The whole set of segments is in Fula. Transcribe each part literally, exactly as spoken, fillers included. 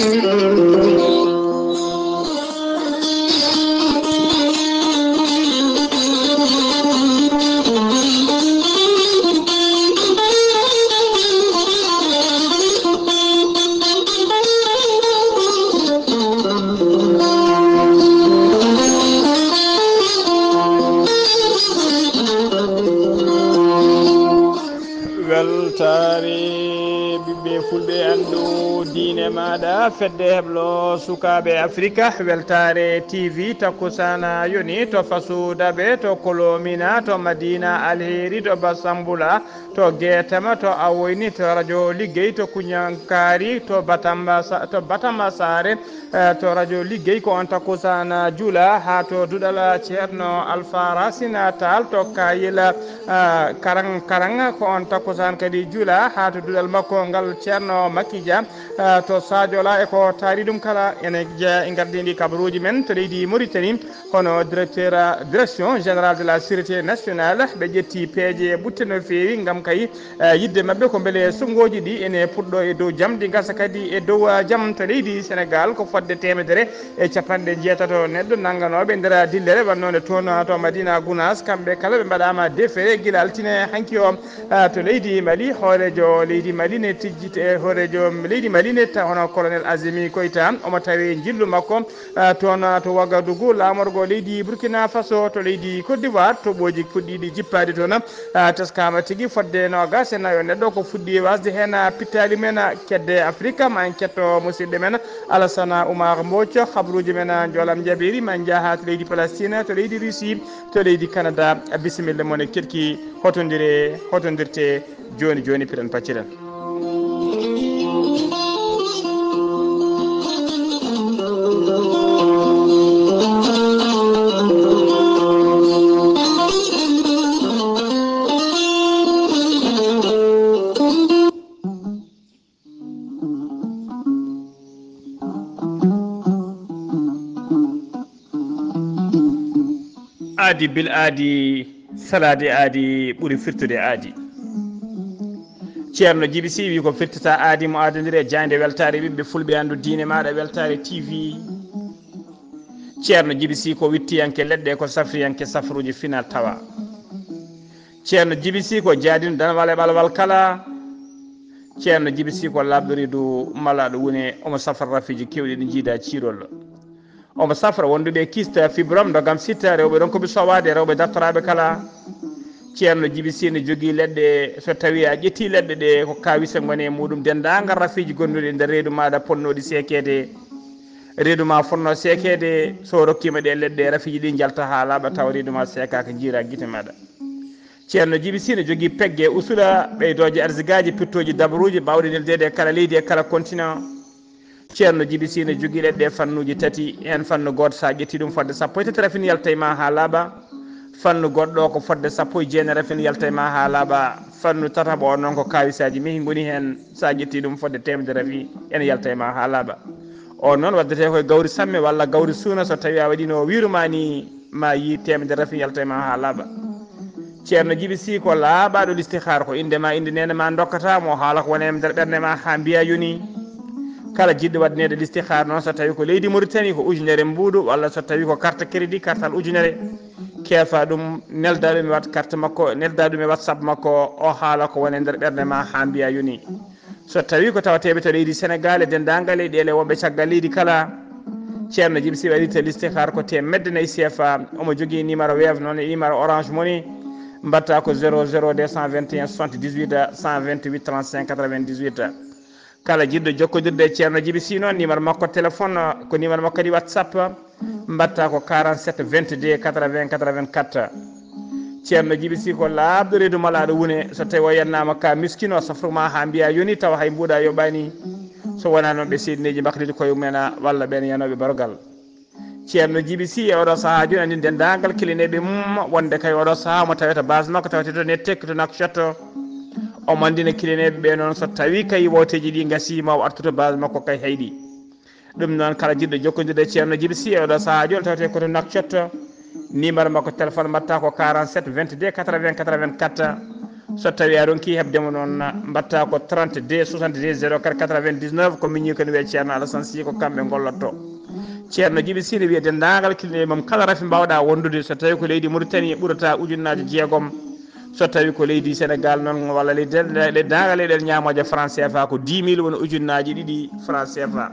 Weltaare ɓiɓɓe fulɓe, anndu diine maaɗa, fedde heblo sukaaɓe Afrika. Weltaare T V, takkusaana yoni to Fasu Dabe, to Kolomina, to Madina Alheri, to Basambula, to Geetama, to Awoyni, to Radio Liggey, to Kuñankaari, to Batamba Sa-, to Batamba Saare, eh, to Radio Liggey. Ko on takkusaan juula haa to duɗal Ceerno Alfa Rasina Taal to Kayel, eh, Karang Karang. Ko on takkusaan kadi juula haa to duɗal makko ngal Ceerno Makija, eh, to Sajola. E ko taari ɗum kala, ene jeyaa e ngardiindi kabaruuji men to leydi Mauritanie, hono directeur, direction générale de la sûreté nationale. Ɓe ƴetti peeje ɓutte no feewi ngam kay, eh, yiɗde maɓɓe ko mbele sunngooji ɗi ene puɗɗo e dow jam, ɗi ngasa kadi e dow, eh, jam. To leydi Senegaal, ko fodde teemedere e capanɗe jeetato neɗɗo nannganooɓe nder dillere, wannoo nde toon to Madina Gunaas. Kamɓe kala ɓe mbaɗaama defere gila altine hanki o, eh, to leydi Mali. Hooreejo leydi Mali ne tijjite, hooreejo leydi Mali ne ta-, hono Colonel Azimi Koyta, omo tawee njillu makko, eh, toon to Wagadugu, laamorgo leydi Burkina Faso, to leydi Côte d'Ivoire, toɓooji puɗɗiiɗi jippaade toon. Ah, teskaama tigi fodde noogaas e nayo neɗɗo ko fuɗɗi wasde heen, ah, pittaali men, ah, kedde Afrika. Ma en ketto musidɗo men Alassane Oumar Mbodj, habruuji men, ah, njoolam njaɓeeri, ma en njaha to leydi Palestine, to leydi Russie, to leydi Canada. Ah, bisimilla mon e keɗki, hotondire, hotondirte jooni jooni, piɗen pacciren. Aadi bil aadi, salaade aadi ɓuri firtude aadi. Ceerno Jibi Si wi ko firtata aadi mo aadondiri e jaaynde weltaare ɓiɓɓe fulɓe, anndu diine maaɗa, weltaare T V. Ceerno Jibi Si ko wittiyanke leɗɗe, ko safriyanke safruuji final tawa. Ceerno Jibi Si ko jaadino danwal e ɓalwal kala. Ceerno Jibi Si ko laaɓɗo reedu malaaɗo wune, omo safra rafiiji keewɗi ɗi njiida ciirol. Omo safra wonduɓe kista, fibrome, ndogam sitta, rewɓe ronkuɓe sowaade, rewɓe dartoraaɓe kala. Ceerno Jibi Si ne jogii leɗɗe, so tawii a ƴettii leɗɗe ɗe, ko kaawise ngoni e muɗum, denndaangal rafiiji gonnuɗi nder reedu maaɗa ponnooɗi seekeede. Reedu ma fonnoo seekeede, so rokkiima ɗe leɗɗe, rafiiji ɗi njalta haa laaɓa, tawa reedu ma seekaaka, njiira gite maaɗa. Ceerno Jibi Si ne jogii pegge usula, ɓeydooje arsigaaji, pittooji dabaruuji, baawɗe neldeede e kala leydi e kala continent. Ceerno Jibi Si ne jogii leɗɗe fannuuji tati, heen fannu gooto, so a ƴettii ɗum, fodde sappo e tati rafin yalta e ma haa laaɓa. Fannu goɗɗo ko fodde sappo e jeenayi rafin yalta e ma haa laaɓa. Fannu tataɓo o noon ko kaawisaaji mehi ngoni heen, so a ƴettii ɗum, fodde teemedere rafi ene yalta e ma haa laaɓa. O noon waddetee ko e gawri samme walla gawri suuna, so tawii a waɗiino o wiiru ma ni, ma yii teemedere rafi yalta e ma haa laaɓa. Ceerno Jibi Si ko laaɓaaɗo listihaar, ko innde ma, innde neene ma ndokkata mo, haala ko woni e nder ɓernde ma haa mbiya yoni. Kala jiɗɗo waɗaneede listihaar noon, so tawii ko leydi Mauritanie, ko ujunere mbuuɗu, walla so tawii ko carte crédit, kartal ujunere, keefa ɗum, nelda ɗum e wat-, carte makko, nelda ɗum e WhatsApp makko, o haala ko woni e nder ɓernde ma haa mbiya yoni. So tawii ko tawateeɓe to leydi Senegaal e denndaangal e ɗeele wonɓe caggal leydi kala, Ceerno Jibi Si waɗirta listihaar ko teemedde nayi C F A. Omo jogii numéro Wave noon e numéro Orange Money. Mbaɗta ko zéro zéro deux cent vingt et un soixante-dix-huit cent vingt-huit trente-cinq quatre-vingt-dix-huit. Kala jiɗɗo jokkondirde e Ceerno Jibi Si noon, numéro makko téléphone ko numéro makko kadi WhatsApp. Mbaɗta ko quarante-sept vingt-deux quatre-vingts quatre-vingt-quatre. Ceerno Jibi Si ko laaɓɗo reedu malaaɗo wune. So tawii o yennaama ka miskino, safru ma haa mbiya yoni, tawa hay mbuuɗa yoɓaani. So wonaa noon, ɓe seedineeji mbaklidi koye mumen walla ɓeen yanooɓe barogal. Ceerno Jibi Si e oɗo sahaa jooni anndi denndaangal kilineeɓe mum wonde kay oɗo sahaa omo tawee to base makko tawetee to Nettek to Nouakchott. Omo anndina kilineeɓe ɓe noon, so tawii kay wooteeji ɗi ngasiima, o artoto base makko kay hayɗi. Ɗum noon, kala jiɗɗo jokkondirde e Ceerno Jibi Si e oɗo sahaa jooni tawetee ko to Nouakchott, numéro makko téléphone mbaɗta ko quarante-sept vingt-deux quatre-vingts quatre-vingt-quatre. So tawii a ronkii heɓde mo noon, mbaɗtaa ko trente-deux soixante-dix zéro quatre quatre-vingt-dix-neuf, ko miñi ko ne wiyee Ceerno Alasan Sii, ko kamɓe ngollotoo. Ceerno Jibi Sii ne wiya denndaangal kilneeɓe mum kala rafi mbaawɗaa wondude, so tawii ko leydi Muritani ɓurata ujunnaaje jeegom, so tawii ko leydi Senegaal noon walla leydi, denndaangal leyɗeele ñaamooje franc C F A ko dix mille woni ujunnaaje ɗiɗi franc C F A.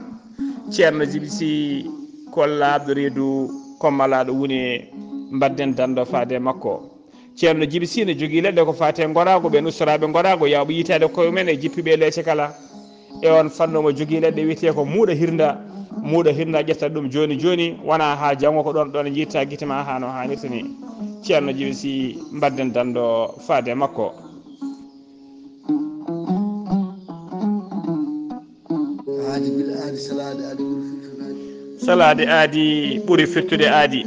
Ceerno Jibi Sii ko laaɓɗo reedu, ko malaaɗo wune, mbaɗden danndo faade e makko. Ceerno Jibi Sii ne jogii leɗɗe ko faati e ngoraagu, ɓeen ustoraaɓe ngoraagu, yaawɓe yiytaade koye mumen e jippiiɓe e leece kala. E oon fannu omo jogii leɗɗe wiyetee ko muuɗa hirnda. Muuɗa hirnda ƴetta ɗum jooni jooni, wonaa haa janngo ko ɗoon ɗoon njiytaa gite ma haa no haanirta ni. Ceerno Jibi Sii, mbaɗden danndo faade e makko. Aadi bil aadi, salaade aadi ɓuri firtude aadi. Salaade aadi ɓuri firtude aadi.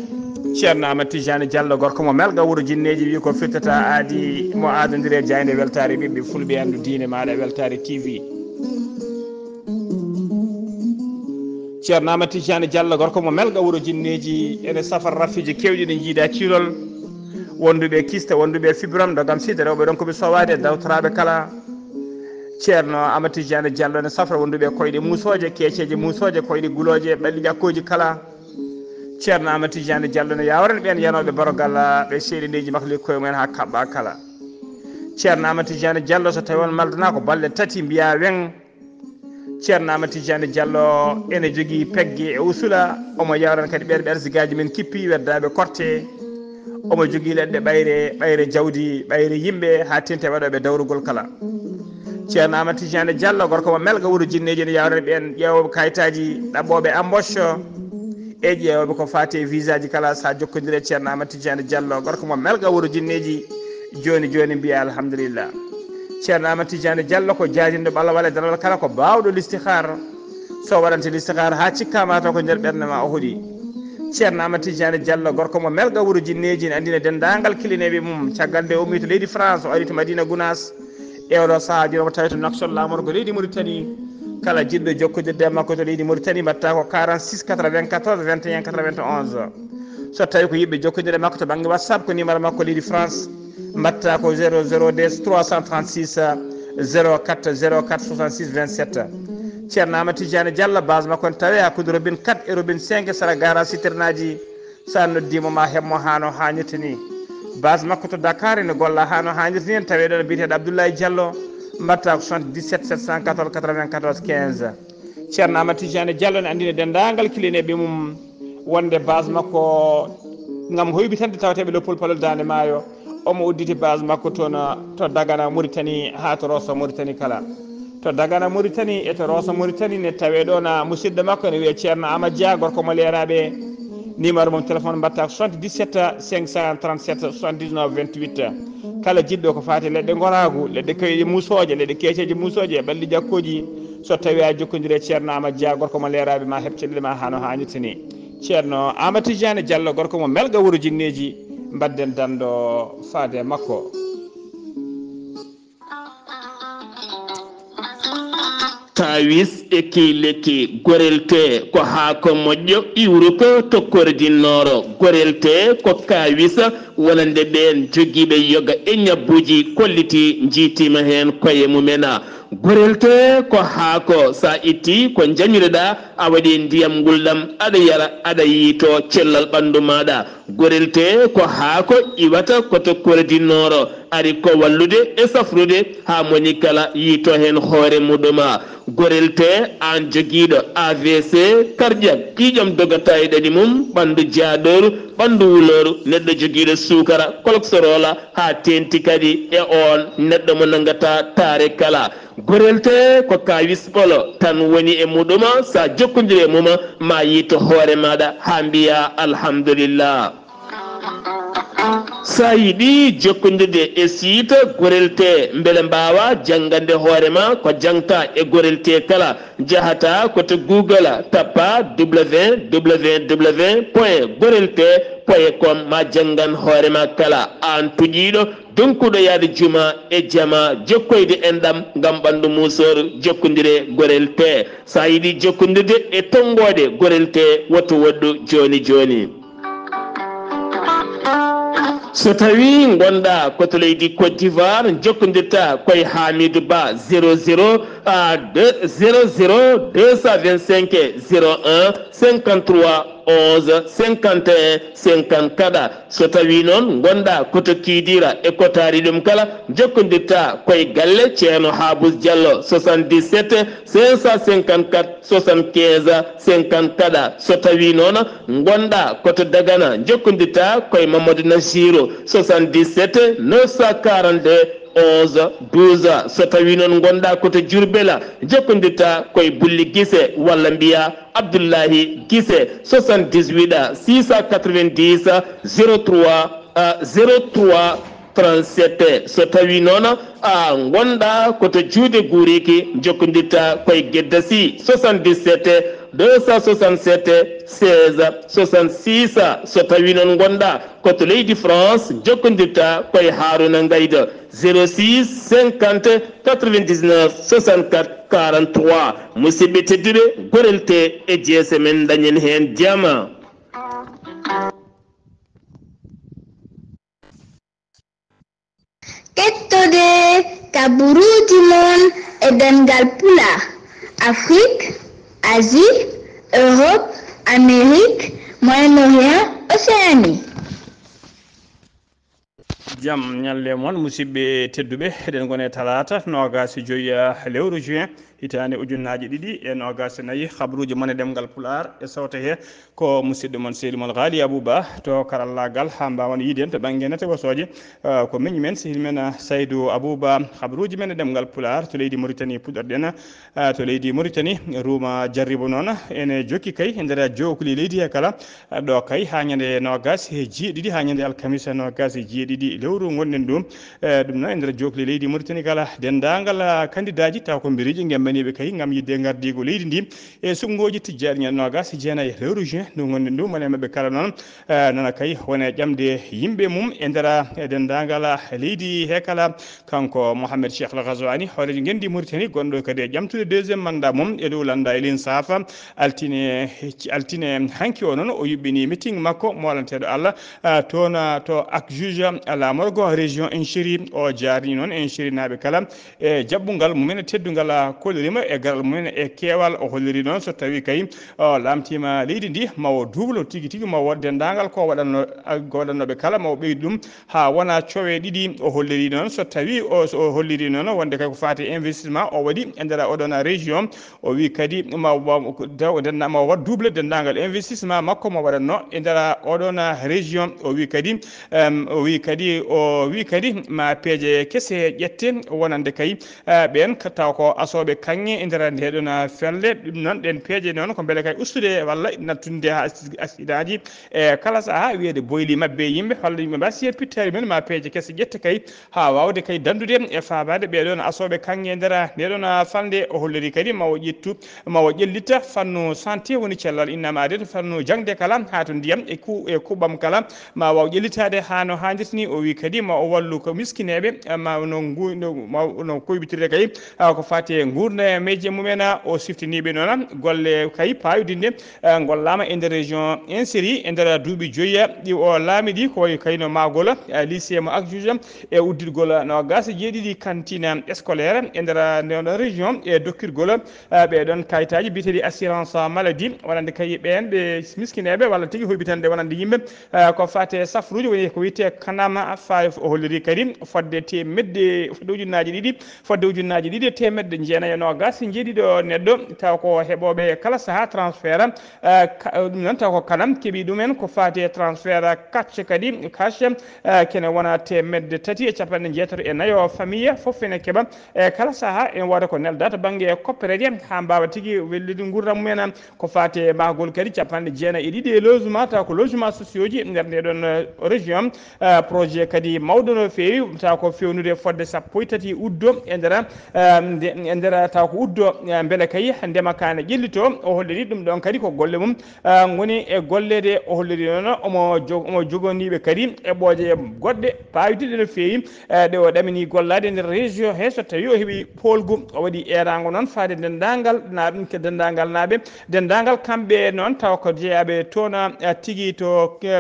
Ceerno Amadou Tidiane Diallo, gorko mo Melga, wuro jinneeji, wi ko firtata aadi mo aadondire jaaynde weltaare ɓiɓɓe fulɓe, anndu diine maaɗa weltaare T V. Ceerno Amadou Tidiane Diallo, gorko mo Melga, wuro jinneeji, ene safara rafiiji keewɗi ɗi njiida ciilol. Wonduɓe kiste, wonduɓe fibrom, dogam sida, rewɓe ɗon ko ɓe sowaade, dawtoraaɓe kala. Ceerno Amadou Tidiane Diallo ne safra wonduɓe koyɗe muusooje, keeceeje muusooje, koyɗe gulooje, ɓalli ƴakkooji kala. Ceerno Amadou Tidiane Diallo ne yawren ɓeen yanooɓe barogal, ɓe seeɗi leydi makko, koye mumen haa kaɓɓa kala. Ceerno Amadou Tidiane Diallo, so tawii on maldana ko balɗe tati, mbiyaa weŋ. Ceerno Amadou Tidiane Diallo ene jogii pegge e usula, omo yawran kadi ɓeer ɓeer sigaaji men kippi, weddaaɓe korte. Omo jogii leɗɗe ɓayre, ɓayre jawdi, ɓayre yimɓe, haa teeŋti e waɗooɓe dawrugol kala. Ceerno Amadou Tidiane Diallo, gorko mo Melga, wuro jinneeji, ene yawran ɓeen ƴeewooɓe kayitaaji, ɗaɓɓooɓe embauche, e ƴeewooɓe ko faati e visaaji kala. So a jokkondire Ceerno Amadou Tidiane Diallo, gorko mo Melga, wuro jinneeji, jooni jooni mbiya alhamdulillah. Ceerno Amadou Tidiane Diallo ko jaajinɗo ɓalawal e daral kala, ko baawɗo listihaar. So waɗante listihaar haa cikkaa ma taw ko nder ɓernde ma o hoɗi. Ceerno Amadou Tidiane Diallo, gorko mo Melga, wuro jinneeji, ne anndina denndaangal kilineeɓe mum. Caggal nde o ummii to leydi France, o ari to Madina Gunaas. E oɗo sahaa jooni omo tawi to Nouakchott, laamorgo leydi Mauritanie. Kala jiɗɗo jokkondirde e makko to leydi Mauritanie, mbaɗta ko quarante-six quatre-vingt-quatorze vingt et un quatre-vingt-onze. So tawii ko yiɗɓe jokkondirde e makko to bannge WhatsApp, ko numéro makko leydi France, mbaɗta ko zéro zéro deux trois cent trente-six zéro quatre zéro quatre soixante-six vingt-sept. Ceerno Amadou Tidiane Diallo, base makko ne tawee hakkunde robinet quatre e robinet cinq, sara garage citernaaji. So a noddii mo, ma heɓ mo haa no haanirta ni. Base makko to Dakar ene golla haa no haanirta ni, ene tawee ɗo no biyeteeɗo Abdoulaye Diallo, mbaɗta ko soixante-dix-sept sept cent quatorze quatre-vingt-quatorze quinze. Ceerno Amadou Tidiane Diallo ne anndina denndaangal kilineeɓe mum wonde base makko, ngam hoybitande tawateeɓe leppol palol Daande Maayo, omo udditi base makko toon to Dagana Mauritanie haa to Rosso Mauritanie kala. To Dagana Mauritanie e to Rosso Mauritanie ne tawee ɗoon musidɗo makko ene wiyee Ceerno Amadou Dia, gorko mo Leeraaɓe. Numéro mum téléphone mbaɗta ko soixante-dix-sept cinq cent trente-sept soixante-dix-neuf vingt-huit. Kala jiɗɗo ko faati e leɗɗe ngoraagu, leɗɗe koyɗe muusooje, leɗɗe keeceeje muusooje, e ɓalli ƴakkooji, so tawii a jokkondire Ceerno Amadou Dia, gorko mo Leeraaɓe, ma heɓ caɗeele ma haa no haanirta ni. Ceerno Amadou Tidiane Diallo, gorko mo Melga, wuro jinneeji, mbaɗden danndo faade e makko. Kaawis e kiileki. Gorel tee ko haako moƴƴo iwruko to Kordi Nooro. Gorel tee ko kaawis wonande ɓeen jogiiɓe yoga e ñabbuuji kollitii, njiitiima heen koye mumen. Gorel tee ko haako, so a ittii ko njañruɗaa, a waɗii ndiyam ngulɗam, aɗa yara, aɗa yiytoo cellal ɓanndu maaɗa. Gorel tee ko haako iwata ko to Kordi Nooro, ari ko wallude e safrude haa moni kala yiytoo heen hoore muɗum. Gorel tee, aan jogiiɗo A V C cardiaque, ƴiiƴam dogata e ɗaɗi mum, ɓanndu jaadooru, ɓanndu wulooru, neɗɗo jogiiɗo suukara, cholestérol, haa teeŋti kadi e oon neɗɗo mo nanngataa taare kala. Gorel tee ko kaawis ɓolo tan woni e muɗum, so a jokkondirii e mum, ma yiyto hoore maaɗa haa mbiyaa alhamdulillah. So a yiɗii jokkondirde e site Gorel tee mbele mbaawaa janngande hoore ma ko jaŋtaa e Gorel tee kala, njahataa ko to Google, tappaa W W W point gorel tee point com, ma janngan hoore ma kala, aan tuƴiiɗo, donkuɗo yahde juma e jama, jokkoyde enɗam ngam ɓanndu muusooru, jokkondiree Gorel tee. So a yiɗii jokkondirde e tonngooɗe Gorel tee, woto woɗɗu jooni jooni. So tawii ngonɗaa ko to leydi Côte d'Ivoire, njokkondirtaa koye Hamidou Ba, zéro zéro, a, deux, zéro zéro deux cent vingt-cinq, zéro un cinquante-trois onze cinquante et un cinquante-quatre. So tawii noon ngonɗaa ko to Kidira e ko taari ɗum kala, njokkondirtaa koye galle Ceerno Haabus Diallo, soixante-dix-sept cinq cent cinquante-quatre soixante-quinze cinquante-quatre. So tawii noon ngonɗaa ko to Dagana, njokkondirtaa koye Mamadou Nassirou, soixante-dix-sept neuf cent quarante-deux onze douze. So tawii noon ngonɗaa ko to Diourbel, njokkondirtaa koye Bulli Gise walla mbiyaa Abdullahi Gise, soixante-dix-huit six cent quatre-vingt-dix zéro trois, euh, zéro trois trente-sept. So tawii noon a ngonɗaa ko to Juude Guuriki, njokkondirtaa koye Gedda Sy, soixante-dix-sept deux cent soixante-sept seize soixante-six. So tawii noon ngonɗaa ko to leydi France, njokkondirtaa koye Haaruna Ngaydo, zéro six cinquante quatre-vingt-dix-neuf soixante-quatre quarante-trois. Musidɓe tedduɓe, gorel tee e jeese men, dañen heen jama. Kettode kaburuuji mon e ɗemngal Pulaar, Afrik, Asie, Europe, Amérique, Moyen-Orient, Océanie. Jam ñalle mon, musidɓe tedduɓe. Eɗen ngoni e talaata noogaas e joy lewru juin, hitaande ujunnaaje ɗiɗi e noogaas e nayi. Habruuji mon e ɗemngal Pulaar e sawte he ko musidɗo mon, sehil mon Ghali Abou Ba to karallaagal, haa mbaawan yiide en to bannge nate wasooje. Ah, ko miñi men, sehil men, ah, Saydou Abou Ba. Habruuji men e ɗemngal Pulaar to leydi Mauritanie puɗɗorɗen, ah, to leydi Mauritanie, Ruuma Jarribo noon ene jokki kay e nder jookli leydi he kala, ah, ɗo kay haa ñande noogaas e jeeɗiɗi, haa ñande alkamisa noogaas e jeeɗiɗi lewru ngonɗen ɗum. Eh, ɗum noon e nder jookli leydi Mauritanie kala, denndaangal, ah, kandidaaji taw ko mbiriiji ngemmaniiɓe kay ngam yiɗde ngardiigu leydi ndi e suɓngooji tijjaaɗi ñande noogaas e jeenayi lewru juin ndu ngonɗen ɗum. Won e maɓɓe kala noon, eh, nana kay wone ƴamde yimɓe mum e nder, eh, denndaangal, ah, leydi he kala. Kanko Mohamed Cheikh Al Ghazouani, hooreejo ngenndi Mauritanie, gonɗo kadi e ƴamtude deuxième mandat mum e dow lannda e linsafa, altine, altine hanki o noon o yuɓɓini meeting makko moolanteeɗo Allah, ah, toon, ah, to ak juge, ah, laamorgo région Inchiri. O jaarni noon Inchirinaaɓe kala e jaɓɓungal mumen e teddungal, ah, kolliri mo e garal mumen e keewal. O holliri noon so tawii kay o laamtiima leydi ndi, ma o duublo tigi tigi, ma o waɗ denndaangal ko waɗanno-, ah, ko waɗannooɓe kala, ma o ɓeydu ɗum haa wona cowe ɗiɗi. O holliri noon so tawii o, so o holliri noon wonde kay ko faati e investissement o waɗi e nder oɗon région. O wi kadi ma, ma, taw dennda-, ma waɗ double denndaangal investissement makko mo waɗatno e nder oɗon région. O wi kadi, em, o wi kadi, o wi kadi ma peeje kese ƴette wonande kay, eh, ɓeen ka-, taw ko asooɓe kaŋŋe e nder ndeɗon felle. Ɗum noon, ɗeen peeje noon ko mbele kay ustude walla nattude haa as-, asidaaji e kala sahaa, wiyeede boyli maɓɓe e yimɓe, walla yimɓe mbaasi heen pittaali men, ma peeje kese ƴette kay haa waawde kay danndude e faabaade ɓee ɗoon asooɓe kaŋŋe e nder ndee ɗoon falnde. O holliri kadi ma o ƴettu, ma o ƴellita fannu santé woni cellal innama aade to fannu jaŋde kala haa to ndiyam e ku-, e kuɓɓam kala, ma waaw ƴellitaade haa no haanirta ni. O wi kadi ma o wallu ko miskineeɓe, ma no ngu-, no, ma no koybitirde kay, ah, ko faati e nguurndam e miije mumen. O siftiniiɓe noon golle kay paayodinɗe, eh, ngollaama e nder région Inchiri e nder duuɓi joyi ɗi o laami ɗi, ko wayi kayno mahgol, eh, lycée mo ak juge e udditgol noogaas e jeeɗiɗi cantine scolaire e nder ndee ɗoon région e dokkirgol, eh, ɓee ɗoon kayitaaji biyeteeɗi assurance maladie, wonande kay ɓeen ɓe miskineeɓe walla tigi hoybitanɗe wonande yimɓe, eh, ko faati e safruuji woni ko wiyetee kanama. Fayi o holliri kadi fodde teemedde, fodde ujunnaaji ɗiɗi, fodde ujunnaaji ɗiɗi e teemedde jeenayi e noogaas e jeeɗiɗo neɗɗo, taw ko heɓooɓe kala sahaa transfert, eh, ka-, ɗum noon taw ko kanam keɓi ɗumen ko faati e transfert cash kadi, cash, eh, kene wona teemedde tati e capanɗe jeetato e nayo famille fof ene keɓa, e kala sahaa ene wooda ko nelda to bannge koppereeje haa mbaawa tigi wellude nguurndam mumen. Ko faati e mahgol kadi capanɗe jeenayi e ɗiɗi e logement, taw ko logement sociaux ji nder ndee ɗoon, eh, région. Eh, projet kadi mawɗo no feewi, taw ko fewnude fodde sappo e tati uddo e nder, eh, nde, e nder taw ko uddo, eh, mbele kay ndema kaane ƴellito. O holliri ɗum ɗon kadi ko golle mum, eh, ngoni e golleede. O holliri noon omo jo-, omo jogoniiɓe kadi e ɓooje goɗɗe paayduɗe no feewi, eh, ɗe o ɗamini gollaade e nder région he. So tawi o heɓi poolgu, o waɗi eeraango noon faade denndaangal naaɓe, ke denndaangal naaɓe, denndaangal kamɓe noon taw ko jeyaaɓe toon, eh, tigi to, eh,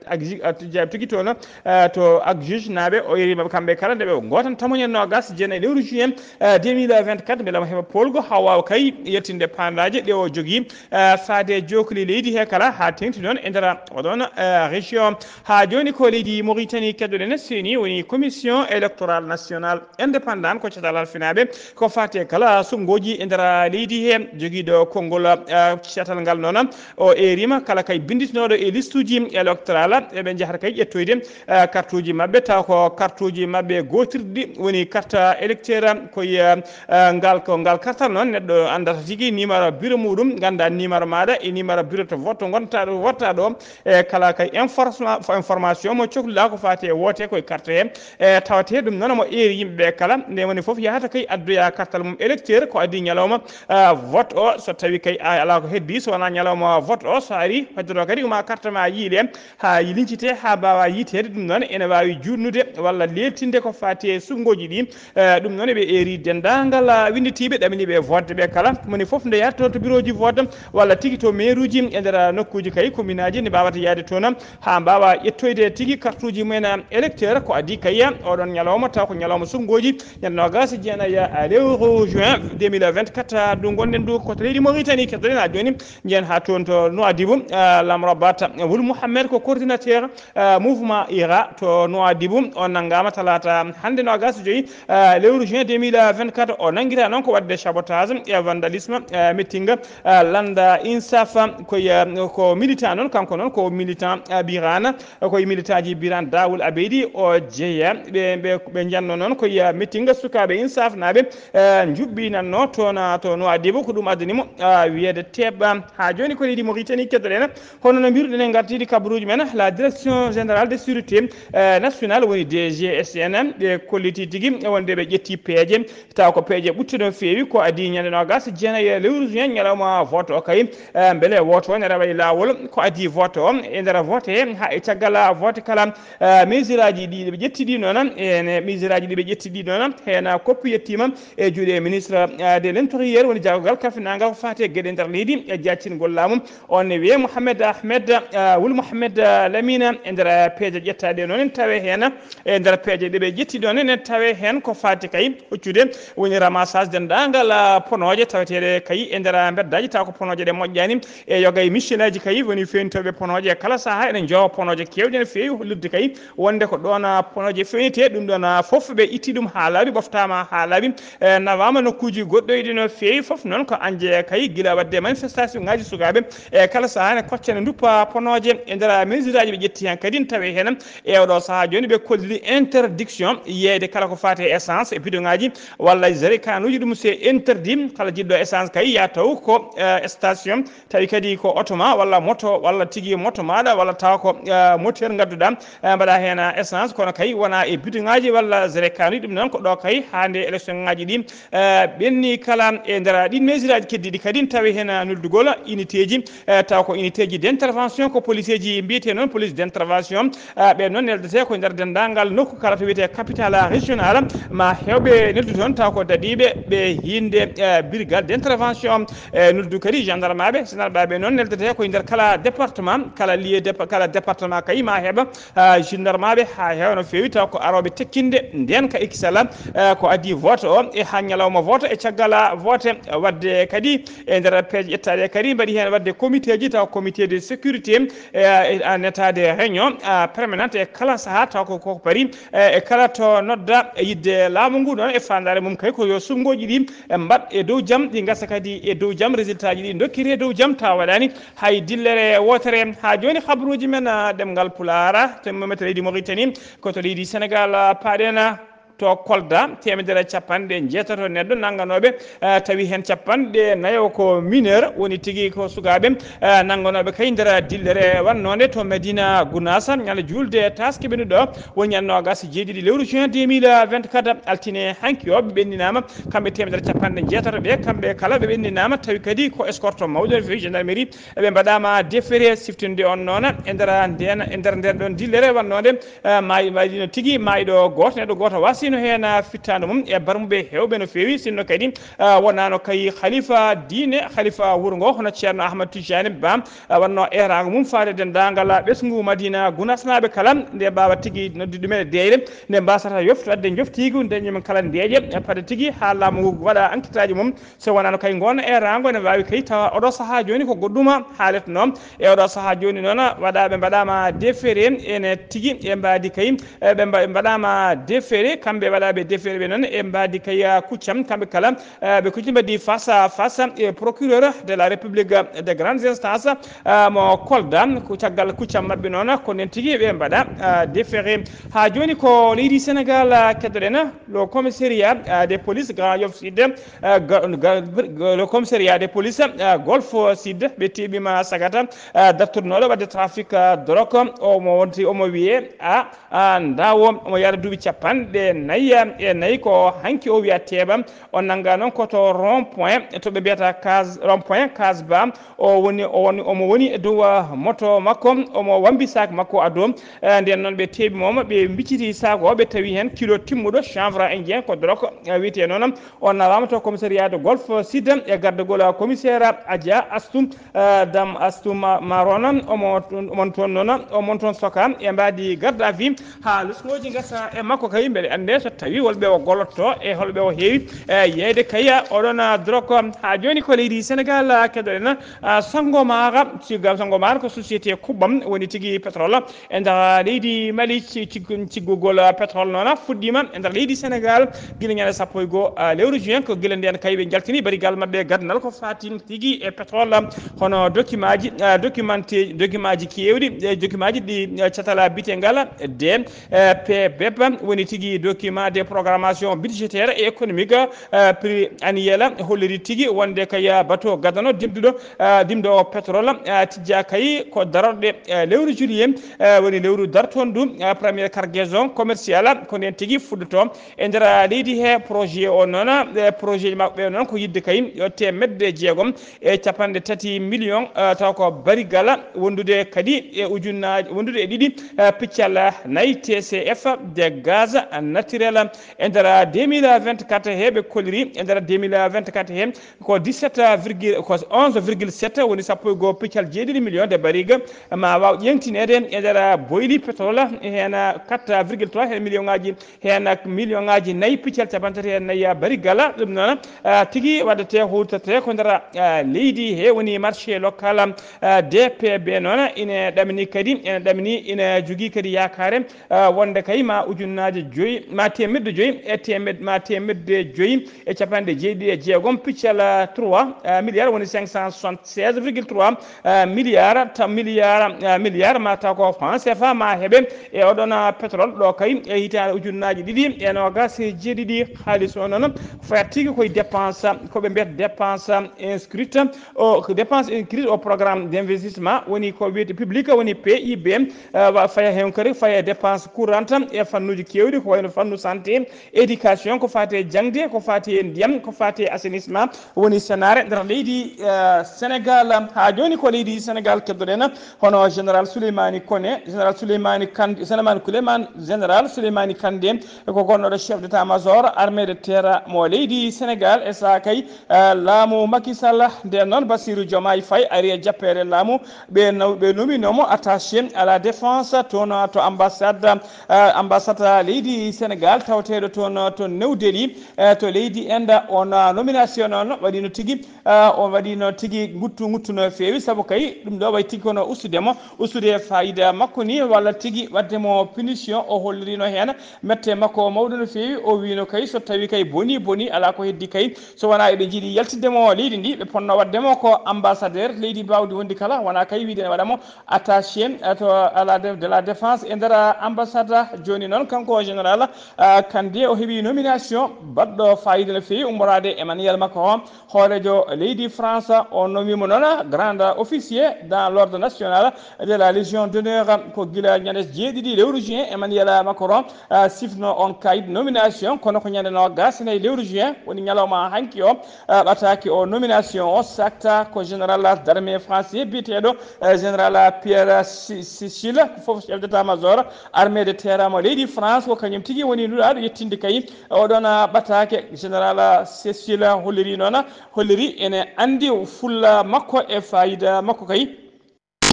ak-, ak-, jeyaaɓe tigi toon, eh, to ak juge naaɓe. O iri maɓɓe kamɓe kala nde ɓe gootan tamoñen noogas jeenayi lewru juin, eh, deux mille vingt-quatre, mbele mo heɓa poolgu haa waawa kay yettinde paandaaje ɗe o jogii, eh, faade jookli leydi he kala haa teeŋti noon e nder oɗon, eh, région. Haa jooni ko leydi Mauritanie keddoɗen, C E N I woni Commission Électorale Nationale Indépendante, ko catal halfinaaɓe ko faati e kala suɓngooji e nder leydi he. Jogiiɗo konngol, eh, catal ngal noon, o eerima kala kay binnditinooɗo e listuuji électorale, eɓe njahata kay ƴettoyde, eh, kartuuji maɓɓe, taw ko kartuuji maɓɓe gootirɗi woni carte électeur. Ko, eh, eh, ngal, ko ngal kartal noon neɗɗo anndata tigi numéro bureau muɗum, ngannda numéro maaɗa e numéro bureau to vote to ngonta, to wotta ɗo, e kala kay informa-, information mo cohluɗa ko faati e woote koye carte he. E tawate ɗum noon mo eeri yimɓe ɓe kala, nde woni fof yahata kay addoya kartal mum électeur ko adii ñalawma, eh, vote o. So tawi kay a alaa ko heddi so wonaa ñalawma vote o, so ari, fajjoto kadi ko ma carte ma yiile haa liñcite haa mbaawa yiiteede. Ɗum noon ene waawi juutnude walla leeltinde ko faati e suɓngooji ɗi. Eh, ɗum noon eɓe eeri denndaangal, ah, winnditiiɓe, ɗaminiiɓe e vote ɓe kala, moni fof nde yahata toon to birooji vote walla tigi to mairuuji e nder nokkuuji kay, kominaaji, nde mbaawata yahde toon haa mbaawa ƴettoyde tigi kartuuji mumen, ah, électeur. Ko adii kay oɗon ñalawma, taw ko ñalawma suɓngooji, ñande noogaas e jeenayi, ah, lewru juin deux mille vingt-quatre, ah, ndu ngonɗen ndu ko to leydi Mauritanie. Keddoɗen haa jooni, njehen haa toon to Nouadhibou, ah, Lamro Bata Wul Mouhamed ko coordinateur, ah, mouvement ira to Nouadhibou. O nanngaama talaata hannde noogaas e joyi, ah, lewru juin deux mille vingt-quatre. O nanngiraa noon ko waɗde sabotage e vandalisme, ah, meeting, ah, lannda INSAF. Ko, ah, ko militant noon, kanko noon ko militant, ah, Birane, ko e militant ji Birane Dawul Abeydi o jeeya. Ɓe, ɓe, ɓe njanno noon ko, ah, meeting sukaaɓe INSAF naaɓe, ah, njuɓɓinanno toon, ah, to Nouadhibou. Ko ɗum addani mo, ah, wiyeede teɓɓa. Haa jooni ko leydi Mauritanie keddoɗen. Hono no mbiruɗen e ngartiiɗi kabaruuji men, la Direction Générale de Sûreté, eh, Nationale, woni D G S N, ɓe kolliti tigi wonde ɓe ƴetti peeje, taw ko peeje ɓutte no feewi. Ko adii ñande noogaas e jeenayi lewru juin, ñalawma vote o kay, eh, mbele vote o ne rewa e laawol. Ko adii vote o, e nder vote he, haa e caggal vote kala, eh, mesure aji ɗi ɓe ƴetti ɗi noon, e ne mesure aji ɗi ɓe ƴetti ɗi noon, heen koppi yettiima e juuɗe ministre, eh, de l'intérieur, woni jaagogal kalfinaangal ko faati e geɗe nder leydi e jaccingol laamu. On ne wiyee Mohamed Ahmed, ah, Wul Mohamed, ah, Lamine, e nder, ah, peeje ƴettaaɗe noon en tawe heen, e nder peeje ɗe ɓe ƴetti ɗoon en tawe heen ko faati kay hoccude woni ramassage denndaangal, ah, ponooje taweteeɗe kay e nder, ah, mbeddaaji taw ko ponooje ɗe moƴƴaani. E yoga e machine aji kay woni feeñtooɓe ponooje e kala sahaa ene njowa ponooje keewɗe no feewi, hollirde kay wonde ko ɗoon, ah, ponooje feeñetee. Ɗum ɗoon, ah, fof ɓe itti ɗum haa laaɓi, ɓoftaama haa laaɓi, e nawaama nokkuuji goɗɗoyɗi no feewi. Fof noon ko añde kay gila waɗde manifestation ŋaaji sukaaɓe e kala sahaa ne kocca ne nduppa ponooje e nder mesure aji ɓe ƴetti heen kadi tawi heen e oɗo sahaa jooni ɓe kolliri interdiction yeeyde kala ko faati e essence e bidon ŋaaji walla jerrycan uji, ɗum c'est interdit. Kala jiɗɗo essence kay ya taw ko, eh, station, tawi kadi ko oto ma walla moto walla tigi moto maaɗa walla taw ko, eh, moteur ngadduɗa, eh, mbaɗa heen essence, kono kay wona e bidon ŋaaji walla jerrycan uji. Ɗum noon ko ɗo kay haa nde élection ŋaaji ɗi, eh, ɓenni kala e nder ɗin mesure aji keddiɗi kadi tawi heen noddugol unité ji, eh, taw ko unité ji d'intervention, ko police ji mbiyetee noon, police d'intervention. Eh, ɓe noon neldetee ko nder denndaangal nokku kala to wiyetee capitale régionale, ma heewɓe neldu toon taw ko daɗiiɓe ɓe hiinde, eh, brigade d'intervention. E noddu kadi gendarme aɓe, gendarme aɓe noon neldetee ko e nder kala département, kala lieu dépa-, kala département kay ma heɓa, ah, gendarme aɓe haa heewa no feewi taw ko arooɓe tekkinde ndeen ka ikisala, eh, ko adii vote o e haa ñalawma vote e caggal vote. Waɗde kadi e nder peeje ƴettaaɗe kadi mbaɗi heen waɗde comité ji taw comité de sécurité, eh, en état de réunion, ah, permanente e kala sahaa taw ko koko paari, eh, e kala to nodda e yidde laamu ngu ɗoon e faandaare mum kay ko yo suɓngooji ɗi, eh, mbaɗ e dow jam, ɗi ngasa kadi e dow jam, résultat ji ɗi ndokkiree dow jam taw waɗaani hay dillere wootere. Haa jooni habruuji men, ah, ɗemngal Pulaar, thermomètre leydi Mauritanie, ko to leydi Sénégal, ah, paaɗen, ah, To Kolda, teemedere capanɗe jeetato neɗɗo nannganooɓe, eh, tawi heen capanɗe nayo ko mineur, woni tigi ko sukaaɓe, eh, nannganooɓe kay nder dillere wannoonde to Medina Gounass, ñande juulde taaske ɓennuɗo, woni ñande noogas e jeeɗiɗi lewru juin deux mille vingt-quatre, altine hanki o, ɓe ɓenndinaama, kamɓe teemedere capanɗe jeetato ɓe, kamɓe kala ɓe ɓenndinaama, tawi kadi ko escorte mawɗo no feewi gendarmerie, ɓe mbaɗaama déféré, siftinde on noon, e nder ndeen, e nder ndeen ɗoon dillere wannoonde, eh, maayi, maayi no tigi, maayɗo gooto, neɗɗo gooto wasino heen, ah, fittaandu mum e barmuɓe heewɓe no feewi, sinno kadi, ah, wonaano kay halifa diine, halifa wuro ngo, hono Ceerno Ahmad Tijani Ba, ah, wonno eeraango mum faade denndaangal ɓesngu Madina Gunasnaaɓe kala, nde mbaawa tigi noddi ɗumen e deeƴre, nde mbaasata yoftude, joftiigu, nde ñamen kala ndeeƴe, e fade tigi haa laamu ngu waɗa enquêtaaji mum, so wonaano kay ngoon eeraango ene waawi kay tawa oɗo sahaa jooni ko goɗɗuma haaletnoo. E oɗo sahaa jooni noon, waɗaaɓe mbaɗaama déféré ene tigi e mbaadi kay, e ɓe mba-, mbaɗaama déféré, kamɓe waɗaaɓe déféré ɓe noon e mbaadi kay, ah, kuccam, kamɓe kala, eh, ɓe kucci mbaɗi face à face e procureur de la République de grande instance, ah, mo Kolda, ko caggal kuccam maɓɓe noon, ko nden tigi ɓe mbaɗa, ah, déféré. Haa jooni ko leydi Sénégal, ah, keddoɗen, le commissariat, ah, de police Grand Yoff Sud, ah, ga-, ga-, le commissariat de police, ah, Golfe Sud, ɓe teɓima sagata, ah, dartornooɗo waɗde trafic, ah, drogue, omo wonti, omo wiyee, ah, ah, Ndawo, omo yahra duuɓi capanɗe nayi e nayi, ko hanki o wiya teeɓa. O nannga noon ko to rond point, to ɓe mbiyata case, rond point case ba. O woni, o woni, omo woni e dow, ah, moto makko, omo wambi sac makko adoo. Eh, nden noon ɓe teeɓi mo, ɓe mbicciti sac o, ɓe tawi heen kilo timmuɗo chanvre indien, ko drogue, eh, wiyetee noon. O nawaama to commissariat de Golfe Sud e gardagol commissaire Adja Astou, eh, Dam Astou Ma-, Marona, omo toon, omon toon noon, omon toon soka e mbaadi garde à vue haa lusngooji ngasa e makko kay, mbele annde so tawi holɓe o gollotto e holɓe o heewi, eh, yeeyde kay oɗon, ah, drogue. Haa jooni ko leydi Sénégal, ah, keddoɗen, ah, Sangomar, siga Sangomar ko société Kubbam woni tigi pétrole. E nder leydi Mali, ci-, ci-, ciggugol, ah, pétrole noon fuɗɗiima e nder leydi Sénégal gila ñande sappo e goo, ah, lewru juin, ko gila ndeen kay ɓe njaltini barigal maɓɓe gandal ko faati tigi e pétrole, hono dokimaaji, ah, documenté, dokimaaji keewɗi, e dokimaaji ɗi, ah, catala bitengal de, eh, P B P woni tigi document de programmation budgétaire et économique, eh, pluriannuel, holliri tigi wonde kay, ah, bateau gadano dimduɗo, ah, dimdo pétrole, ah, tijja kay ko darorɗe, eh, lewru juillet, eh, woni lewru dartondu, ah, première cargaison commerciale, ko nden tigi fuɗɗoto e nder leydi he. Projet o noon, eh, projet ji maɓɓe noon ko yidde kay yo teemedde jeegom e capanɗe tati million, eh, taw ko barigal wondude kadi e ujunnaaji, wondude e ɗiɗi, eh, piccal nayi T C F de gaz naturel e nder deux mille vingt-quatre he. Ɓe kolliri e nder deux mille vingt-quatre he ko dix-sept virgule, ko onze virgule sept, woni sappo e goo piccal jeeɗiɗi million de bariga ma waaw ƴeŋtineede e nder boyli pétrole, heen quatre virgule trois heen million ngaji, heen million ngaji nayi piccal capanɗe tati heen nayi barigala. Ɗum noon, ah, tigi waɗete, huurtete ko nder, ah, leydi he, woni marché local, ah, D P B noon ine ɗamini kadi, ine ɗamini, ine jogii kadi yaakaare, ah, wonde kay ma ujunnaaje joyi, ma teemedde joyi e teemed-, ma teemedde joyi e capanɗe jeeɗiɗi e jeegom piccal, ah, trois, ah, milliards, woni cinq cent soixante-seize virgule trois, ah, milliards, ta milliards, ah, milliards ma taw ko franc C F A ma heɓe e oɗon, ah, pétrole ɗo kay e hitaande ujunnaaji ɗiɗi e noogas e jeeɗiɗi. Haalis o noon fayat tigi koye dépense, ko ɓe mbiyata dépense inscrite, o ko dépense inscrite au programme d'investissement, woni ko wiyete public, woni P I B, eh, wa-, faya heen kadi, faya dépense courante e fannuuji keewɗi, ko wayno fannu santé, éducation, ko faati e jaŋde, ko faati e ndiyam, ko faati e assainissement, woni senaare nder leydi, eh, Sénégal. Haa jooni ko leydi Sénégal keddoɗen, hono général Souleymani Koné, général Souleymani Kandé, général Souleymani, général Souleymani Kandé, ko gonnoɗo chef d'état-major armée de terre mo leydi Sénégal, e saha kay, eh, laamu Macky Sall. Nden noon Bassirou Diomaye Faye ari e jappeere laamu, ɓe naw-, ɓe nominomo attaché à la défense toon to ambassade, eh, ambassade leydi Sénégal tawteeɗo toon to New Delhi, eh, to leydi Inde. On, eh, nomination noon waɗino tigi, eh, on waɗino tigi nguttu, nguttu no feewi, sabu kay ɗum ɗo wayi tigi kono ustude mo, ustude fayida makko ni, walla tigi waɗde mo punition. O hollirino heen mette makko mawɗo no feewi. O wiino kay so tawi kay boni, boni, alaa ko heddi kay, so wonaa eɓe njiɗi yaltidde mo leydi ndi, ɓe ponno waɗde mo ko ambassadeur leydi mbaawdi wondi kala, wonaa kay wiide ne waɗa mo attaché, eh, to à la dé-, de la défense e nder ambassade. Jooni noon, kanko général, Kande o heɓi nomination baɗɗo fayida no feewi ummoraade Emmanuel Macron, hooreejo leydi France. O nomi mo noon grand officier dans l'ordre national de la Légion d'honneur. Ko gila ñande jeeɗiɗi lewru juin Emmanuel Macron sifno on kayit nomination, kono ko ñande noogas e nayi lewru juin, woni ñalawma hanki o, ɓataake o nomination o sakta ko général d'armée français biyeteeɗo général Pierre Sicile, fof chef d'état-major armée de terre mo leydi France. Ko kañum tigi woni nulaaɗo yettinde kay oɗon ɓataake. Général Sicile holliri noon, holliri ene anndi fulla makko e fayida makko kay.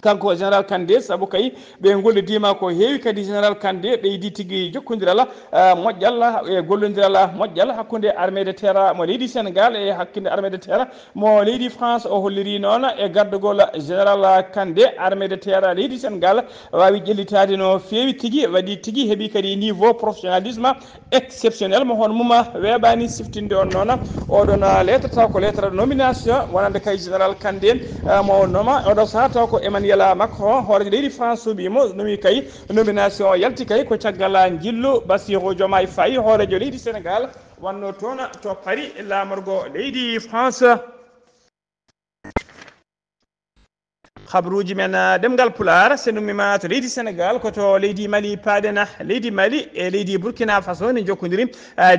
Kanko général Kandé, sabu kay ɓe ngollidima ko heewi, kadi général Kandé ɓeydi tigi jokkondiral moƴƴal e gollondiral moƴƴal hakkunde armée de terre mo leydi Sénégal e hakkunde armée de terre mo leydi France. O holliri noon e gardugol général Kandé, armée de terre leydi Sénégal wawi ƴellitade no feewi tigi, waɗi tigi heɓi kadi niveau professionnalisme exceptionnel mo hono mum weeɓani siftinde on noon. Oɗon lettre taw ko lettre nomination wonande kay général Kandé mo noma oɗo saha taw ko Emmanuel Macron, hoorejo leydi France, suuɓi mo nomi kay nomination o yalti kay ko caggal njillu Bassirou Diomaye Faye, hoorejo leydi Sénégal, wanno toon to Paris laamorgo leydi France. Habruuji men ɗemngal Pulaar, so nummima to leydi Sénégal, ko to leydi Mali paaɗen. Leydi Mali e leydi Burkina Faso ne jokkondiri,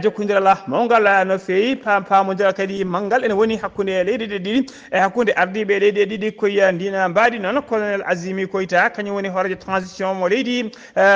jokkondiral mawngal no feewi, paamondiral kadi manngal ene woni hakkunde leyɗe ɗe ɗiɗi, e hakkunde ardiiɓe leyɗe ɗiɗi. Koye ndina mbaadi noon, colonel Azimi Koita, kañum woni hoorejo transition mo leydi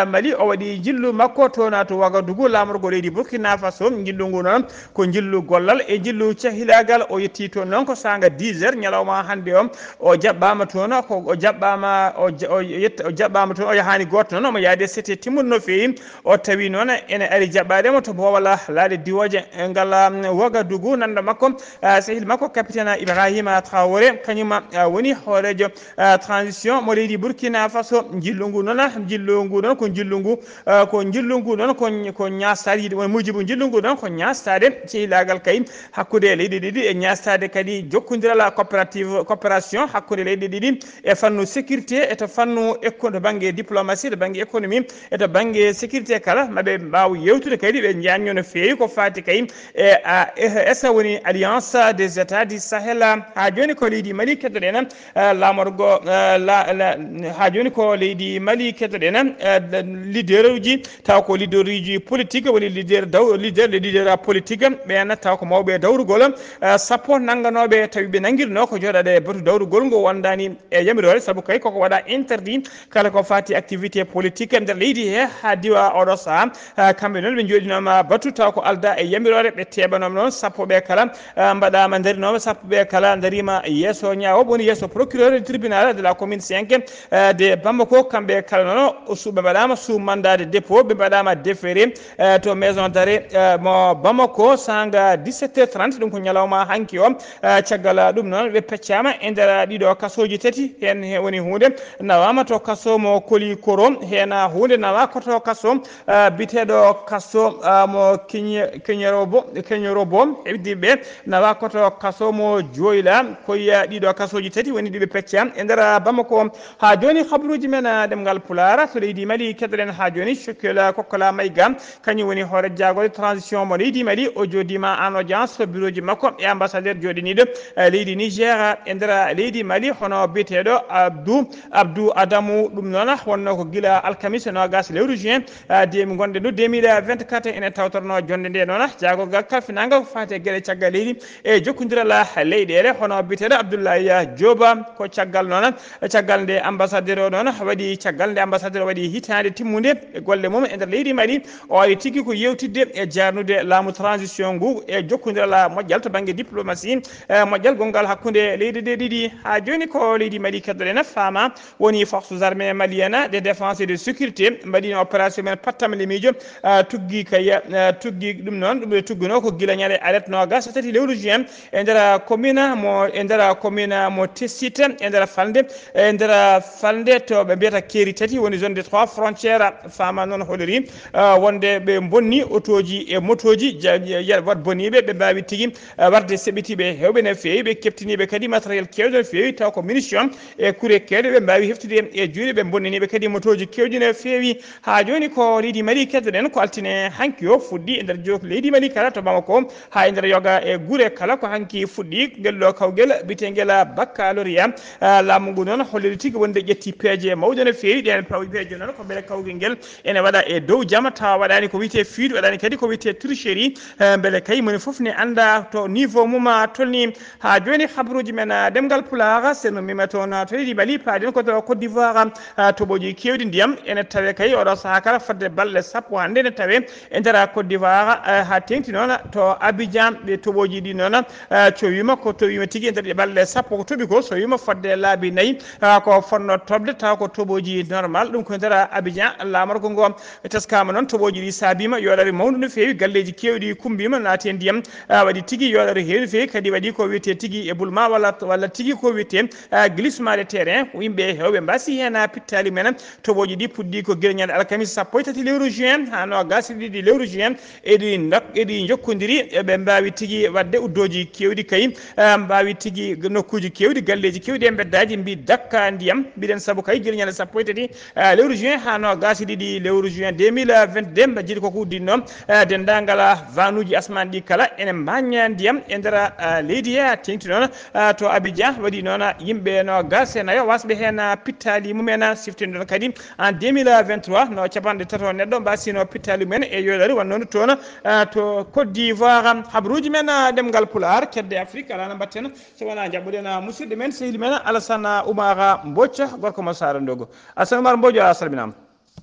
Mali, o waɗi njillu makko toon to Wagadugu laamorgo leydi Burkina Faso. Njillu ngu noon ko njillu gollal e njillu cehilaagal. O yetti toon noon ko saanga dix heures ñalawma hannde o. O jaɓɓaama toon, ko o jaɓɓaama, o ja-, o yetta-, o jaɓɓaama toon, o yahaani gooto noon, omo yaade sete timmuɗo no feewi. O tawi noon ene ari jaɓɓaade mo to boowal laaɗe diwooje ngal, um, Wagadugu. Nanndo makko, ah, sehil makko, capitaine Ibrahima Traoré, kañum, ah, woni hooreejo, ah, transition mo leydi Burkina Faso. Njillu ngu noon, njillu ngu noon ko njillu ngu, ah, ko njillu ngu noon ko, ko ñaastaade, yiɗi won muujibu njillu ngu noon ko ñaastaade sehilaagal kay hakkunde leyɗe ɗiɗi, e ñaastaade kadi jokkondiral coopérative, coopération hakkunde leyɗe ɗiɗi e fannu sécurité, e to fannu éco-, to bannge diplomatie, to bannge économie, e to bannge sécurité kala, maɓe mbaaw yewtude kadi, ɓe njaanño no feewi ko faati kay e A E S, woni Alliance des États du Sahel. Haa jooni ko leydi Mali keddoɗen, eh, laamorgo, eh, la, la, haa jooni ko leydi Mali keddoɗen, eh, leader uji, taw ko leader uji politique, woni leader daw-, leader, les leaders politiques, ɓeen taw ko mawɓe dawrugol, eh, sappo nannganooɓe, tawi ɓe nanngirno ko jooɗaade e batu dawrugol ngo wondaani e yamiroore, sabu kay koko waɗa interdit kala ko faati activité politique e nder leydi he, haa diwa oɗo sahaa. Ah, kamɓe noon ɓe njooɗinooma batu taw ko alda e yamiroore, ɓe teɓanooma noon sappo ɓe kala, ah, mbaɗaama, ndarinooɓe sappo ɓe kala, ndariima yeeso ñaawo, woni yeeso procureur du tribunal de la commune cinq, ah, de Bamako. Kamɓe kala noon o su-, ɓe mbaɗaama sous mandat de dépôt, ɓe mbaɗaama déféré, ah, to maison d'arrêt, ah, mo Bamako, saanga dix-sept heures trente, ɗum ko ñalawma hanki o. Ah, caggal ɗum noon, ɓe peccaama e nder ɗiɗo kasooji tati. Heen he woni huunde nawaama to kaso mo Koli Koro, heen huunde nawa ko to kaso, ah, biteeɗo kaso, ah, mo Keñe-, Keñerobo, Keñerobo, heddiiɓe nawa ko to kaso mo Joyla. Koye ɗiɗo kasooji tati woni ɗi ɓe pecca e nder Bamako. Haa jooni, habruuji men, ah, ɗemngal Pulaar to leydi Mali, keddoɗen haa jooni Cokkel Kokkola Mayga. Kañum woni hoore jaagorɗe transition mo leydi Mali. O jooɗiima en audience to bureau ji makko e ambassadeur jooɗiniiɗo, eh, leydi Niger e nder leydi Mali, hono biyeteeɗo Abdou, Abdou Adamou. Ɗum noon wonno ko gila alkamisa noogas lewru juin, eh, de mi ngonɗen ɗo deux mille vingt-quatre, ene tawtorno jonnde nde noon jaagorgal kalfinaangal ko faati e geɗe caggal leydi e jokkondiral leyɗeele, hono biyeteeɗo Abdoulaye Diop. Ko caggal noon, caggal nde ambassadeur o noon waɗi, caggal nde ambassadeur o waɗi hitaande timmunde e golle mum e nder leydi Mali, o ari tigi ko yewtidde e jaarnude laamu transition ngu e jokkondiral moƴƴal to bannge diplomatie, e moƴƴal gonngal hakkunde leyɗe ɗe ɗiɗi. Haa jooni ko leydi Mali keddoɗen, faama woni forces armées maliennes de défense et de sécurité mbaɗino opération men pattam lemiijo, ah, tuggi kay, ah, tuggi ɗum noon, ɗum ɓe tugguno ko gila ñande alet noogas e tati lewru juin e nder commune mo, e nder commune mo Tessit, e nder falnde, e nder falnde to ɓe mbiyata keeri tati, woni zone de trois frontières. Faama noon holliri, ah, wonde ɓe bonni otooji e motooji, ja-, ja-, wat boniiɓe, ɓe mbaawi tigi, ah, warde seɓitiiɓe heewɓe no feewi, ɓe keɓtiniiɓe kadi matériel keewɗo no feewi, taw ko munition, e kure keewɗe, ɓe mbaawi heftude e juuɗe ɓe bonnaniiɓe kadi motooji keewɗi no feewi. Haa jooni ko leydi Mali keddoɗen, ko altine hanki o fuɗɗi e nder jook leydi Mali kala to Bamako, haa e nder yoga e gure kala ko hanki fuɗɗi. Ngel ɗo kawgel biyeteengel baccalauréat, ah, laamu ngu noon holliri tigi wonde ƴetti peeje mawɗe no feewi. Ɗeen paw-, peeje noon ko mbele kawgel ngel ene waɗa e dow jam, tawa waɗaani ko wiyetee fiidu, waɗaani kadi ko wiyetee tricherie. Eh, mbele kay moni fof ne annda to niveau mum a tolni. Haa jooni, habaruuji men, ah, ɗemngal Pulaar, so en ummiima toon, ah, to leydi Mali, paaɗen ko to Côte d'Ivoire, ah, toɓooji keewɗi ndiyam ene tawe kay oɗo sahaa kala fodde balɗe sappo hannde ene tawe e nder Côte d'Ivoire, ah, haa teeŋti noon to Abidjan. Ɓe toɓooji ɗi noon, ah, so wiima ko, to wiima tigi e nder ɗi balɗe sappo ko toɓi ko, so wiima fodde laabi nayi, ah, ko fotnoo toɓde, tawa ko toɓooji normal, ɗum ko e nder Abidjan, laamorgo ngo. Ɓe teskaama noon, toɓooji ɗi saabiima yooɗaare mawnde no feewi, galleeji keewɗi kumbiima, naati e ndiyam, ah, waɗi tigi yooɗaare heewi no feewi, kadi waɗi ko wiyetee tigi éboulement walla, walla tigi ko wiyetee, ah, glissement de terrain. Yimɓe heewɓe mbaasi heen, ah, pittaali mumen. Toɓooji ɗi puɗɗi ko gila ñande alkamisa sappo e tati lewru juin haa noogaas e ɗiɗi lewru juin. Eɗi ndak-, eɗi njokkondiri, eɓe mbaawi tigi waɗde uddooji keewɗi kay, ah, mbaawi tigi nokkuuji keewɗi, galleeji keewɗi e mbeddaaji mbi dakka ndiyam. Mbiɗen sabu kay gila ñande sappo e tati, ah, lewru juin haa noogaas e ɗiɗi lewru juin deux mille vingt-deux, mba jiɗi koko udditnoo, ah, denndaangal, ah, vanuuji asmaan ɗi kala ene mbaaña ndiyam e nder, ah, leydi he, haa teeŋti noon, ah, to Abidjan. Waɗi noon, ah, yimɓe noogaas e nayo waasɓe heen, ah, pittaali mumen, ah, siftinde noon kadi en deux mille vingt-trois no capanɗe tato neɗɗo mbaasino pittaali mumen e yooɗaare wonnoo toon, ah, to Côte d'Ivoire. Habaruuji men, ah, ɗemngal Pulaar, kedde Afrik, alaa no mbaɗten so wonaa njaɓɓuɗen, ah, musidɗo men, sehil men, Alassane Oumar Mbodj, gorko mo Saara Ndogo. Alassane Oumar Mbodj, a salminaama.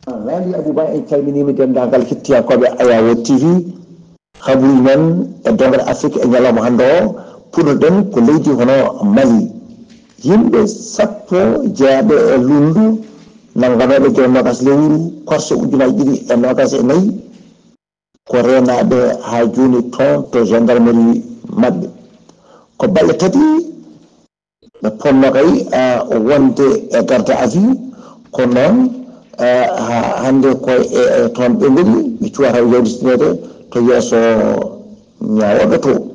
Waali Abouba, en calminiima denndaangal hettiyaankooɓe Ayawo T V. Habaruuji men e dongre Afrik e ñalawma hannde o, puɗɗoɗen ko leydi hono Mali. Yimɓe sappo jeyaaɓe e lunndu nannganooɓe gila noogaas lewru korse ujunaaji ɗiɗi e noogaas e nayi, ko reenaaɓe haa jooni toon to gendarmerie maɓɓe. Ko balɗe tati ɓe potnoo kay, ah, wonde e garde à vue, kono noon, ah, ha-, hannde ko e, e toon ɓe ngoni, ɓe cuwata yawtineede to yeeso ñaawooɓe to.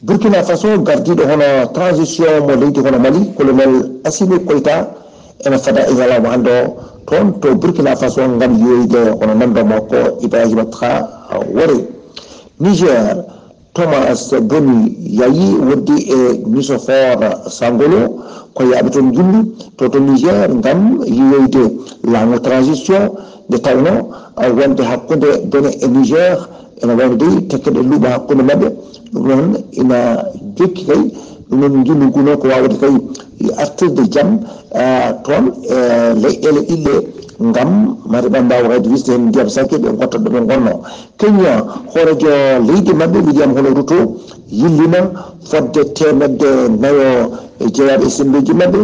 Burkina Faso, gardiiɗo hono transition mo leydi hono Mali, colonel Assimi Goïta, ene fada e ñalawma hannde o toon to Burkina Faso ngam yeeyde hono nanndo makko Ibrahima Traoré. Niger, Thomas Boni Yayi woddi e Nisofor Sangolo ko yaaɓe toon njillu to, to Niger ngam yeeyde laamu transition, nde tawnoo, ah, wonde hakkunde Benin e Niger ene wayno dey tekken e luuɓa hakkunde maɓɓe. Ɗum noon ina jokki kay, ɗum noon njillu ngu noon ko waawde kay artirde jam, ah, toon e leyɗeele ɗiɗɗe ngam mate ɓe mbaawa kadi wisde heen ndiyam sakke ɓe ngotta ɗo ɓe ngonnoo. Kenya, hooreejo leydi maɓɓe, William Holo Ruto, yillima fodde teemedde nayo e jeyaaɓe e semmbeeji maɓɓe,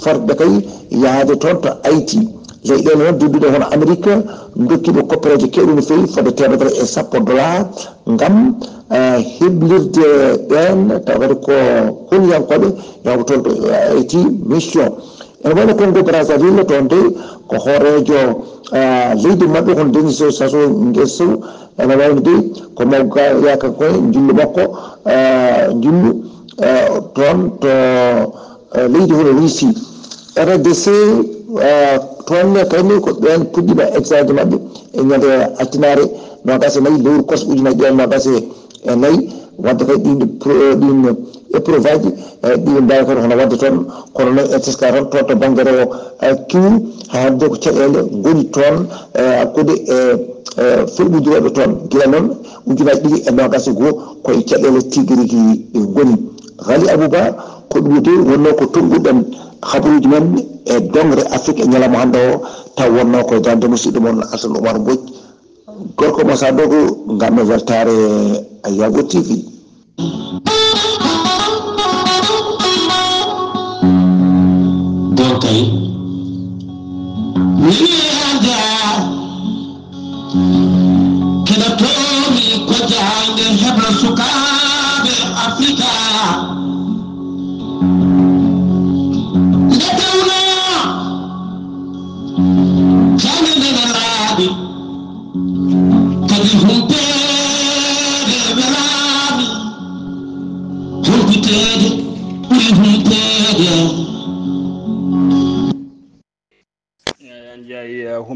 fotɓe kay yahaade toon to Haïti. Leyɗeele noon dudduɗe hono Amerik ndokki ɓe koppereeje keewɗe no feewi, fodde teemedere e sappo dollar ngam, eh, heblirde ɓeen, tawa kadi ko honiyankooɓe yahata toon to, eh, Haïti mission. Ene wayno Congo Brazzaville, toon dey ko hooreejo, ah, leydi maɓɓe, hono Denis Sassou Nguesso, ene wayno dey ko mawga yaaka koye njillu makko, ah, njillu, ah, toon to, ah, leydi hono Russie. R D C, ah, toon ne kayni ko ɓeen puɗɗiima examen maɓɓe e ñande altinaare noogaas e nayi lewru kors ujunaaji ɗiɗi e noogaas e e nayi, wadde kay ɗin pro-, ɗin épreuve aji, eh, ɗi mbaawi kadi hono wadde toon, kono noon en teska tan toon to bannge rewo, eh, kiwru, haa hannde ko caɗeele ngoni toon, eh, hakkunde e, eh, fulɓindirooɓe toon. Gila noon, ujunaaji ɗiɗi e noogaas e goo, ko e caɗeele tigi rigi ɗe ngoni. Ghali Abouba, ko ɗum de wonnoo ko tonnguɗen habaruuji men e dongre Afrik e ñalawma hannde o, taw wonnoo ko e darnde musidɗo mon Alassane Oumar Mbodj. Gorko mo Sadogo, ngam no weltaare Ayago T V. Ɗon kay. Miɗo yahda, keɗotomi ko jaayde heblo sukaaɓe Afrika. Nde tawnoo, jaayde nde laaɓi. Kadi humpeede welaani, humpiteede ɓuri humpeede.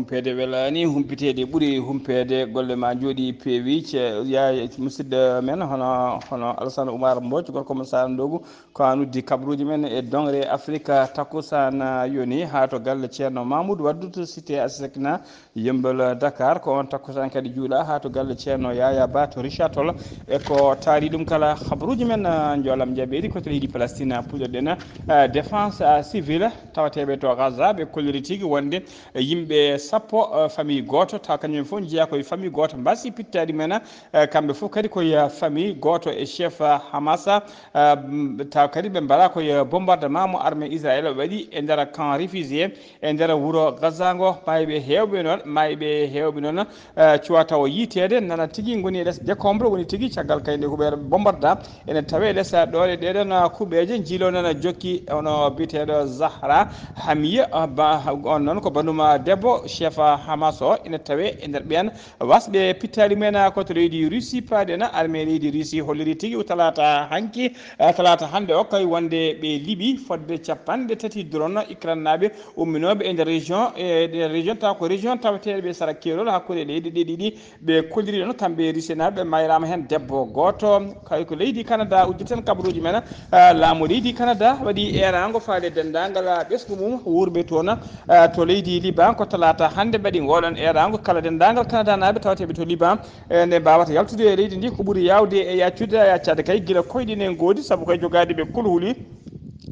Humpeede welaani, humpiteede ɓuri humpeede, golle ma njooɗi peewi. Ce-, yaay musidɗo men hono, hono Alassane Oumar Mbodj, gorko mo Sara Ndogu, ko an uddi kabaruuji men e dongre Afrika. Takkusaan yoni haa to galle Ceerno Mamoudou Waddu to cité Asecna, Yembel Dakar. Ko on takkusaan kadi juula haa to galle Ceerno Yaya Ba to Richard Toll. E ko taari ɗum kala, kabaruuji men, ah, njoolam jaɓeeri ko to leydi Palestine, puɗɗoɗen, ah, défense, ah, civile tawateeɓe to Gaza, ɓe kolliri tigi wonde yimɓe sappo, eh, famille gooto, taw kañum fof njeyaa koye famille gooto, mbasi pittaali men, eh, kamɓe fof kadi koye famille gooto e chef, eh, Hamas, eh, m-, taw kadi ɓe mbaɗa koye bombardement mo armée Israël waɗi e nder camp réfugié, e nder wuro Gaza ngo. Mayɓe heewɓe noon, mayɓe heewɓe noon, eh, cuwa taw yiiteede, nana tigi ngoni e les décombres, woni tigi caggal kay nde huɓeere bombarda, ene tawe les ɗoole ɗeɗon kuɓeeje. Njiilo nana jokki, ono biyeteeɗo Zahra Hamiya, ah, ba, on noon ko banduma debbo chef Hamas o, ene tawe e nder ɓeen wasɓe pittaali men, ah, ko to leydi Russie paaɗen. Armée leydi Russie holliri tigi o talaata hanki, ah, talaata hannde o kay wonde ɓe liɓi fodde capanɗe tati drone Ukraine naaɓe umminooɓe e nder région, e nder région taw ko région taweteeɗo ɓe sara keerol hakkunde leyɗe ɗe ɗiɗi. Ɓe kolliri noon kamɓe Rusenaaɓe, mayraama heen debbo gooto. Kay ko leydi Canada, udditen kabaruuji men. Ah, laamu leydi Canada waɗi eeraango faade denndaangal, ah, ɓesngu mum wuurɓe toon, ah, to leydi Liban. Ko talaata hannde mbaɗi ngoɗon eeraango kala denndaangal Kanadanaaɓe tawateeɓe to Liban, e nde mbaawata yaltude e leydi ndi ko ɓuri yaawde e yaccude, e yaccaade kay gila koyɗe ne ngoodi, sabu kay jogaade ɓe kulhuli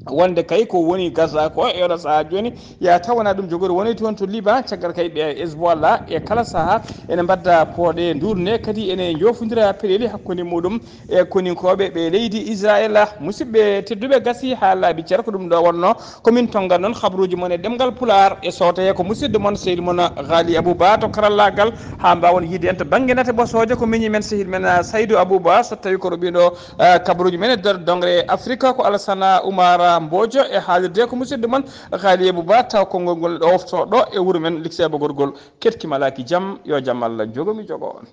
wonde kay ko woni Gaza ko e oɗo sahaa jooni, ya tawana ɗum jogori woni toon to Liban, caggal kay ɓe Hezbollah e kala sahaa ene mbadda pooɗe ndurne, kadi ene njofondira peɗeli hakkunde muɗum e koninkooɓe ɓe leydi Israel. Musidɓe tedduɓe, gasi haa laabi cer, ko ɗum ɗo wonno ko min tongan noon kabaruuji mon e ɗemngal Pulaar e sooto he ko musidɗo mon sehil mon Ghali Abouba to karallaagal, haa mbaawon yiide en to bannge nate ɓosooje ko miñi men sehil men, ah, Saydou Abouba, so tawi ko ɗo ɓiɗo eh, kabaruuji men e nder dongre Afrika ko Alassane Oumar Mbodj e haalirde ko musidɗo mon Ghali Abouba, taw konngol ngol ɗofto ɗo e wuro men Likseeba Gorgol. Keɗki malaaki jam, yo jam Allah jogo mi jogo on.